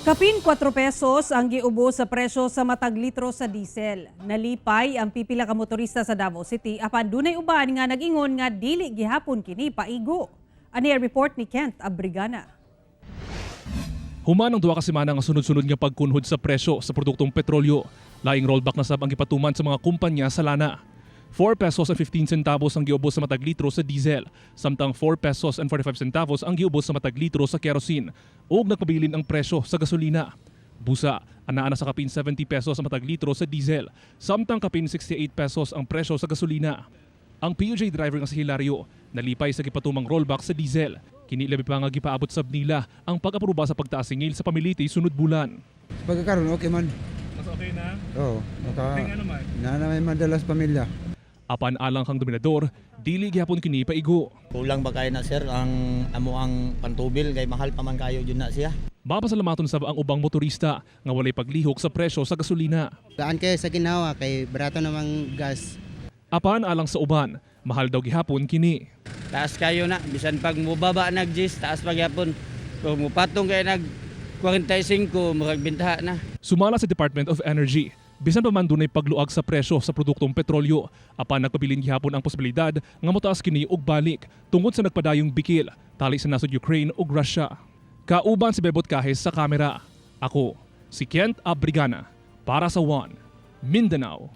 Kapin 4 pesos ang giubo sa presyo sa matag litro sa diesel. Nalipay ang pipila ka motorista sa Davao City apan dunay uban nga nag-ingon nga dili gihapon kini paigo. Ani ang report ni Kent Abrigana. Human ang 2 ka semana nga sunod-sunod nga pagkunhod sa presyo sa produktong petrolyo. Laing rollback na sab ang gipatuman sa mga kumpanya sa lana. 4 pesos and 15 centavos ang giubos sa matag litro sa diesel, samtang 4 pesos and 45 centavos ang giubos sa matag litro sa kerosene. Ug nagpabilin ang presyo sa gasolina. Busa, anaa na sa kapin 70 pesos ang matag litro sa diesel, samtang kapin 68 pesos ang presyo sa gasolina. Ang PUJ driver nga si Hilario nalipay sa gipatumang rollback sa diesel. Kini labi pa nga gipaabot sab nila ang pag-aproba sa pagtaas singil sa pamiliti sunod bulan. Pagkakaroon, okay man. Mas okay na? Oo, maka Ano man? Na na may madala sa pamilya. Apan alang kang Dominador, dili gihapon kini paigo. Kulang ba kayo na, sir, ang amo ang pantubil kay mahal pa man kayo jud na siya. Mapasalamaton sab ang ubang motorista nga walay paglihok sa presyo sa gasolina. Daan kayo sa ginawa kay barato namang gas. Apan alang sa uban, mahal daw gihapon kini. Taas kayo na, bisan pag mubaba nag gis, taas pagyapon. Kung mupatong kayo nag 45, murag bintaha na. Sumala sa Department of Energy, bisan pa man dunay pagluag sa presyo sa produktong petrolyo, apan nagpabilin gihapon ang posibilidad nga motaas kini og balik tungod sa nagpadayong bikil tali sa nasod Ukraine ug Russia. Kauban si Bebot Cajes sa kamera. Ako, si Kent Abrigana para sa One Mindanao.